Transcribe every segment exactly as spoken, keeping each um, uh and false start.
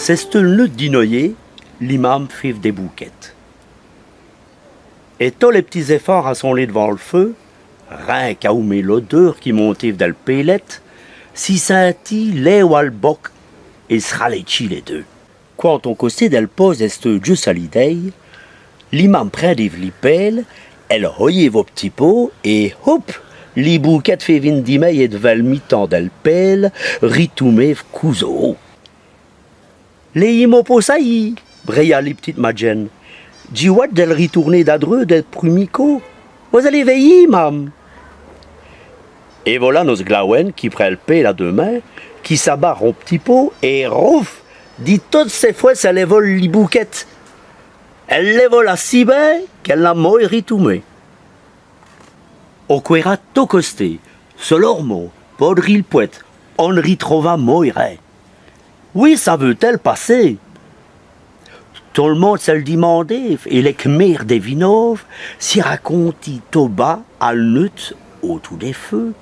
C'èsteût l' nût' di Noyé, li mame fève dès boukèts. Èt tos lès p'tits-èfants rassemblés d'vant l' feu, rin qu'a oumer l'odeûr qui montéve dèl pêlète, si sintît lèwes al boke èt s' ralatchît lès deûts. Quand on costé dèl pôse èsteût djusse a l'idéye, li mame prindéve li pêle, èle hoyéve on p'tit pô, èt houp, li boukèt fève ine dimèye èt d'vins l' mitan dèl pêle, ritombéve cousou. Lèyîz-m' on pô sayî, brèya li p'tite Madjène. Dji wadje dèl ritoûrner d'adreût dè prumî côp. Vos-alez vèyî, mame. Èt vola nosse glawène qui prind l' pêle a deûs mins, qui s'abat on p'tit pô, èt rouf, di totes sès fwèces èle èvole li boukèt. Èle l'èvola si bin qu'èle n'a måy ritombé. On qwèra tot costé, so l'ôrmon, podrî l' pwète, on n' ritrova måy rin. Wice aveût-èle passé ? Tot l' monde s'èl dimandéve, èt lès k'mére dè Vinôve si racontît tot bas al nût', autoû dè feu,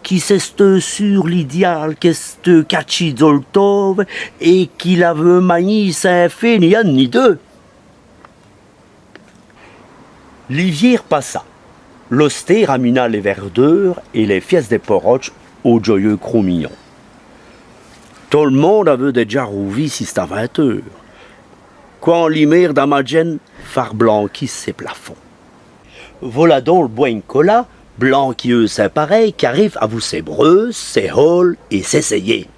qui c'èsteût sûr li diâle qu'èsteût catchî djol tåve èt qui l'aveût magnî sins fé ni ine ni deûs. L'iviér passa. L'osté ramina lès vèrdeûrs èt lès fièsses dè porotche au djoyeûs Cros-Mignon. Tot l' monde aveût dèdja rouvî si st-avinteûre, quand li mér da Madjène fârt blanki sès plafonds. Vola don l' bon Colas, blanki èyu sins parèy, qu'arive avou sès breûses, sès hôles èt sès sèyês.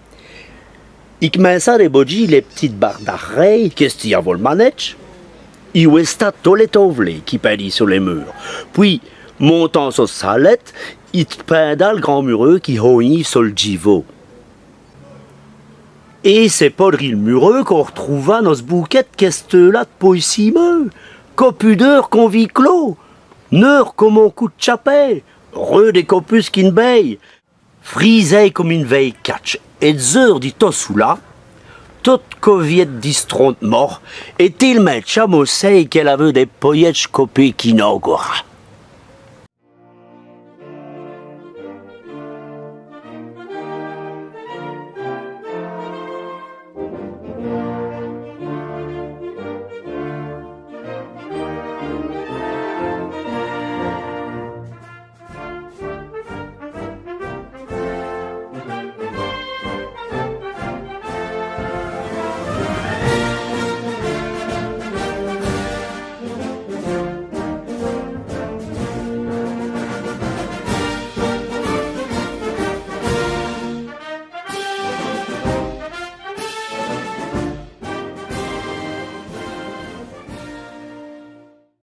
I k'minça dè bodjî lès p'titès bardah'rèyes qu'èstît avou l' manèdje. I wèsta tos lès tåvlês qui pindît so lès mûrs. Pwis, montant so s' halète, i tpinda l' grand mureû qui hognîve so l' djivau. Èt c'èst podrî l' mureû qu'on r'trouva nosse boukèt qu'èsteût la d'pôy sîh meûs, co pus deûr qu'on vî clå, neûr come on coûp d' tchapê, reûd èt co pus qu'ine bèye, frisêye come ine vèye catche, èt dzeûr di tot çoula, tote coviète di stronte mor, èt télemint tchamossêye qu'èle aveût dès poyèdjes co pus qu'ine angora.